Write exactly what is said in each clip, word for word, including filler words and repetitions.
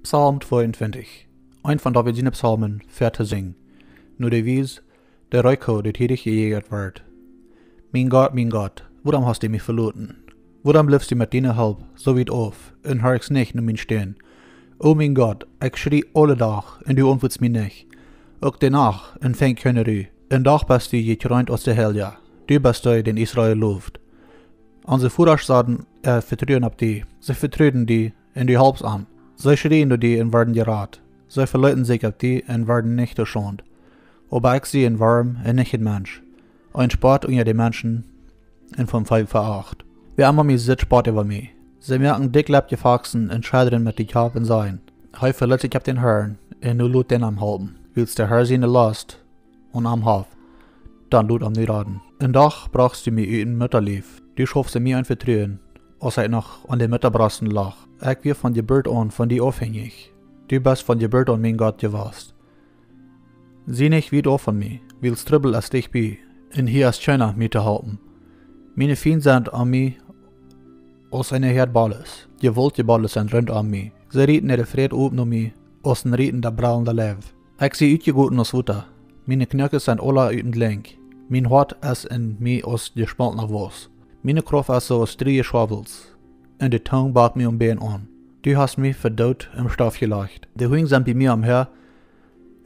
Psalm tweeuntwintich. Een von David siene Psalmen, fa to sinjen. No de Wies, de Reeko, dee hia jejäajat woat. Mien Gott, mien Gott, wuarom hast du mie veloten? Wuarom blifst du met diene Help soo wiet auf un horchst nich no mien Stänen? O mien Gott, ekj schrie aule Dach, un du auntwuadst mie nich. Uk de Nacht, un finj kjeene Ru. Un doch best du jekjreent aus de Heilja. Du best dee, dän Israel loft. Onse Vodasch saten äa Vetruen opp die. See vetruden die, un du holpst an. See schrieen no die un worden jerat. See veleeten sikj opp die un worden nich to Schaund. Oba ekj sie een Worm un nich een Mensch. Een Spott unja de Menschen un vom Volkj veacht. Wäa emma mie sitt, spott äwa mie. See moaken dikjleppje Faxen un schuddren met de Kopp un sajen: Hee velet sikj opp dän Harn, un nu lot dän am halpen, wiels de Har siene Lost aun am haft, dan lot am nu raden. Un doch brochst du mie ut em Muttalief. Du schaufst en mie een Vetruen, aus ekj noch aun de Muttabrost lach. Ekj wia von Jeburt aun von die aufhenjich. Du best von Jeburt aun mien Gott jewast. Sie nich wiet auf von mie, wiels Trubbel es dicht bie, un hia es kjeena mie to halpen. Miene Fiend sent om mie aus eene Häad Bolles. Jewaultje Bolles sent runt om mie. See rieten äare Fräd op no mie, aus een rietenda, brellenda Leiw. Ekj sie utjegoten aus Wota. Miene Knoakes sent aula utenlenj. Mien Hoat es en mie aus jespoltna Wauss. Miene Krauft es soo aus drieeje Schwawels, un de Tung bakt mie om Bän aun. Du hast mie fa doot em Stoff jelajcht. De Hunj sent bie mie omhäa,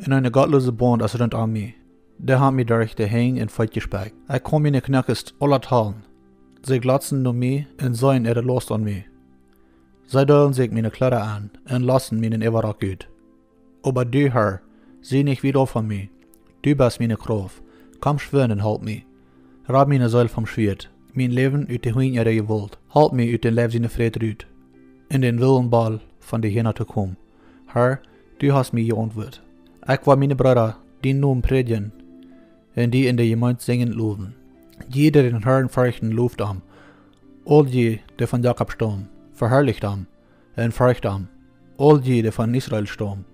un eene gottloose Baunt es runt om mie. Dee haben mie derch de Henj un Feet jespekjt. Ekj kaun miene Knoakes aula talen. See glotzen no mie un seenen äare Lost aun mie. See deelen sikj miene Kjleeda aun un lossen mienen Äwarock ut. Oba du, Har, sie nich wiet auf von mie. Du best miene Krauft. Komm schwind un halp mie. Rad miene Seel vom Schwieet, mien Läwen ut de Hunj äare Jewault. Halp mie ut dän Leiw siene Fräd rut, un dän wellen Boll von de Hinja to komen. Har, du hast mie jeauntwuat. Ekj woa miene Breeda dienen Nomen prädjen un die en de Jemeent sinjend lowen. Jie, dee dän Harn ferchten, loft am. Aul jie, dee von Jakob staumen, veharlicht am un fercht am. Aul jie, dee von Israel staumen.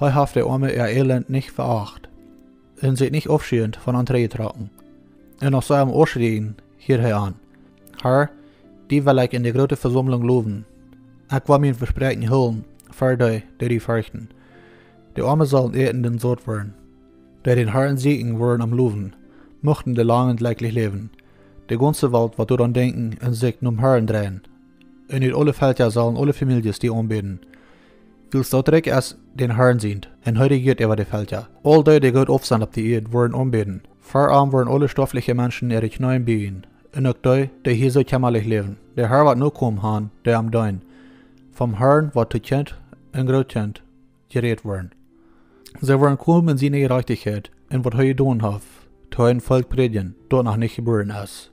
Hee haft de Oame äa Elend nich veacht un sikj nich aufschient von an trigjjetrocken. Un aus see am aufschrieen, hieed hee an. Har, die well ekj en de groote Vesaumlunk lowen. Ekj woa mien Vespräakjen hoolen fa dee, dee die ferchten. De Oame sellen äten un saut woaren. Dee dän Harn sieekjen, woaren am lowen. Muchten dee lang un jlekjlich läwen. De gaunze Welt woat doaraun denkjen un sikj nom Harn dreien. Un ut aule Velkja sellen aule Famieljes die aunbäden. Wiels daut Rikj es dän Harn sient, un hee rejieet äwa de Velkja. Aul dee, dee goot auf sent opp de Ieed, woaren am aunbäden. Ver am woaren aule stoafliche Menschen äare Kjneeen bieejen, un uk dee, dee hia soo kjemmalich läwen. De Har woat Nokomen han, dee am deenen. Vom Harn woat to Kjint un Grootkjint jerät woaren. See woaren komen en siene Jerajchtichkjeit un waut hee jedonen haft, to een Volkj prädjen, daut noch nich jebuaren es.